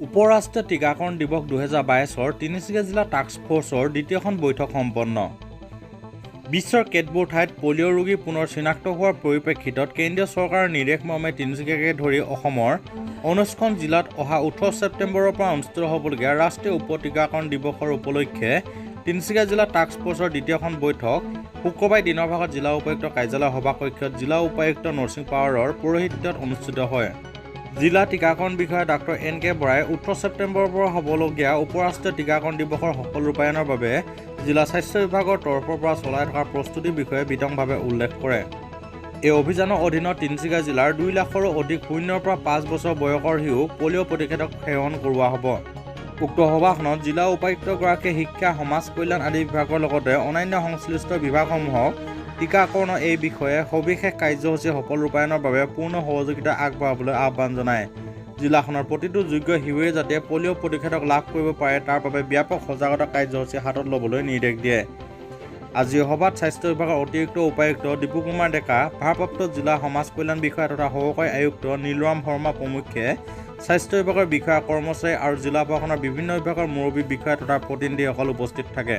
উপ-ৰাষ্ট্ৰীয় টীকাকৰণ দিৱস 2022ৰ তিনিচুকীয়া জিলা টাস্ক ফ'ৰ্চৰ দ্বিতীয়খন বৈঠক সম্পন্ন। বিশ্বৰ কেতবোৰ ঠাইত পলিঅ' ৰোগী পুনৰ চিনাক্ত হোৱাৰ পৰিপ্ৰেক্ষিতত কেন্দ্ৰীয় চৰকাৰৰ নিৰ্দেশ মৰ্মে তিনিচুকীয়াকে ধৰি অসমৰ 19খন জিলাত অহা 18 ছেপ্টেম্বৰৰ পৰা অনুষ্ঠিত হ'বলগীয়া ৰাষ্ট্ৰীয় উপ টীকাকৰণ দিৱসৰ উপলক্ষে তিনিচুকীয়া জিলা টাস্ক ফ'ৰ্চৰ দ্বিতীয়খন বৈঠক শুক্ৰবাৰে দিনৰ ভাগত জিলা উপায়ুক্ত কাৰ্যালয়ৰ সভাকক্ষত জিলা উপায়ুক্ত নৰসিং পাৱাৰৰ পৌৰোহিত্যত অনুষ্ঠিত হয়। জিলা টীকাকৰণ বিষয়া ডাঃ এন কে বৰাই 18 ছেপ্টেম্বৰৰ পৰা হ'বলগীয়া উপ-ৰাষ্ট্ৰীয় টীকাকৰণ দিৱসৰ সফল ৰূপায়ণৰ বাবে জিলা স্বাস্থ্য বিভাগৰ তৰফৰ পৰা চলাই থকা প্ৰস্তুতিৰ বিষয়ে বিতংভাৱে উল্লেখ কৰে। এই অভিযানৰ অধীনত তিনিচুকীয়া জিলাৰ 2 লাখৰো অধিক 0ৰ পৰা 5 বছৰ বয়সৰ শিশুক পলিঅ' প্ৰতিষেধক সেৱন কৰোৱা হ'ব। উক্ত সভাখনত জিলা উপায়ুক্তগৰাকীয়ে শিক্ষা, সমাজ কল্যাণ আদি বিভাগৰ লগতে অন্যান্য সংশ্লিষ্ট বিভাগসমূহক টীকাকৰণৰ এই বিষয়ে সবিশেষ কাৰ্যসূচী সফল ৰূপায়ণৰ বাবে পূৰ্ণ সহযোগিতা আগবঢ়াবলৈ আহ্বান জনায়। জিলাখনৰ প্ৰতিটো যোগ্য শিশুৱে যাতে পলিঅ' প্ৰতিষেধক লাভ কৰিব পাৰে, তাৰ বাবে ব্যাপক সজাগতা কাৰ্যসূচী হাতত ল'বলৈ নিৰ্দেশ দিয়ে। আজিৰ সভাত স্বাস্থ্য বিভাগৰ অতিৰিক্ত উপায়ুক্ত দীপু কুমাৰ ডেকা, ভাৰপ্ৰাপ্ত জিলা সমাজ কল্যাণ বিষয়া তথা সহকাৰী আয়ুক্ত নীলৰাম শৰ্মা প্ৰমুখ্যে স্বাস্থ্য বিভাগৰ বিষয়া কৰ্মচাৰী আৰু জিলা প্ৰশাসনৰ বিভিন্ন বিভাগৰ মুৰব্বী বিষয়া তথা প্ৰতিনিধিসকল উপস্থিত থাকে।